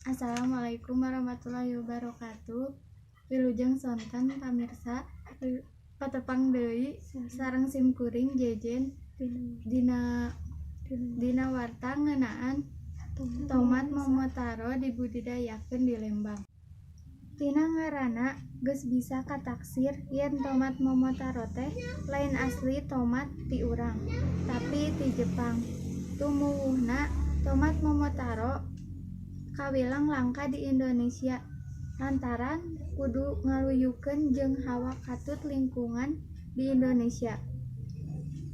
Assalamualaikum warahmatullahi wabarakatuh. Wilujeng sonten, pamirsa. Patepang deui sareng sim kuring, Jejen, dina dina warta ngeunaan tomat Momotaro dibudidayakeun di Lembang. Tina ngaranna geus bisa kataksir yen tomat Momotaro teh lain asli tomat ti urang, tapi ti Jepang. Tumuwuhna, tomat Momotaro kawilang langka di Indonesia lantaran kudu ngaluyukeun jeung hawa katut lingkungan di Indonesia.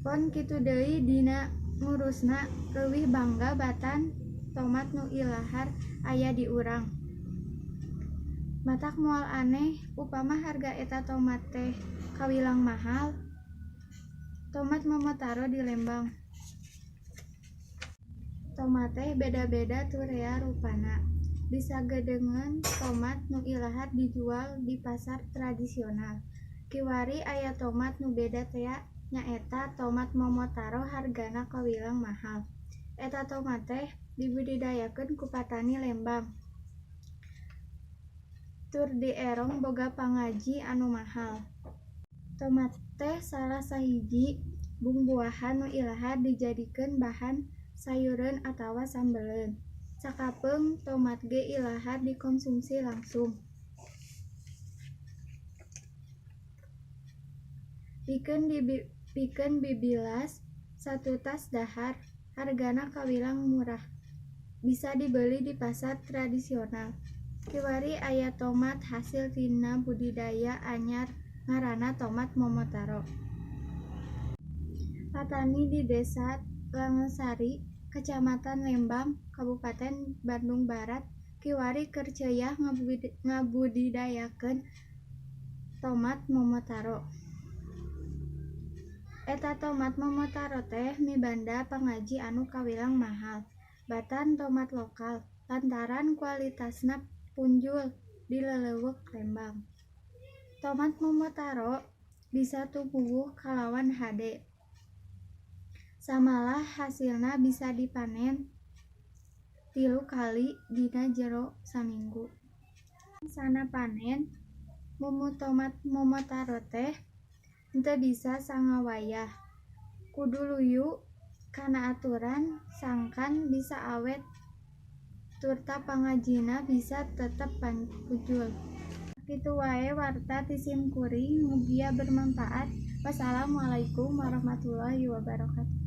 Pon kitu deui, dina ngurusna leuwih bangga batan tomat nu ilahar aya di urang. Matak moal aneh upama harga eta tomat teh kawilang mahal. Tomat Momotaro di Lembang. Tomat teh beda-beda turea rupana. Di sagedengeun tomat nu ilahar dijual di pasar tradisional, kiwari aya tomat nu beda tea, nyaeta tomat Momotaro hargana kawilang mahal. Eta tomat teh dibudidayakeun ku patani Lembang tur dierong boga pangaji anu mahal. Tomat teh salah sahiji bungbuahan nu ilahar dijadikeun bahan sayureun atawa sambeleun. Sakapeung, tomat ge ilahar dikonsumsi langsung. Pikeun bibilas satutas dahar, hargana kawilang murah. Bisa dibeli di pasar tradisional. Kiwari aya tomat hasil tina budidaya anyar ngaranna tomat Momotaro. Patani di Desa Langensari, Kecamatan Lembang, Kabupaten Bandung Barat, kiwari keur ceuyah ngabudidayakeun tomat Momotaro. Eta tomat Momotaro teh mibanda pangaji anu kawilang mahal batan tomat lokal lantaran kualitasna punjul di lelewek Lembang. Tomat Momotaro bisa tumuwuh kalawan hade. Samalah hasilna bisa dipanen tilu kali dina jero saminggu. Mangsana panen mumu tomat Momotaro teh henteu bisa sangawayah. Kudu luyu kana aturan sangkan bisa awet turta pangajina bisa tetep punjul. Sakitu wae warta ti sim kuring, mugia bermanfaat. Wassalamualaikum warahmatullahi wabarakatuh.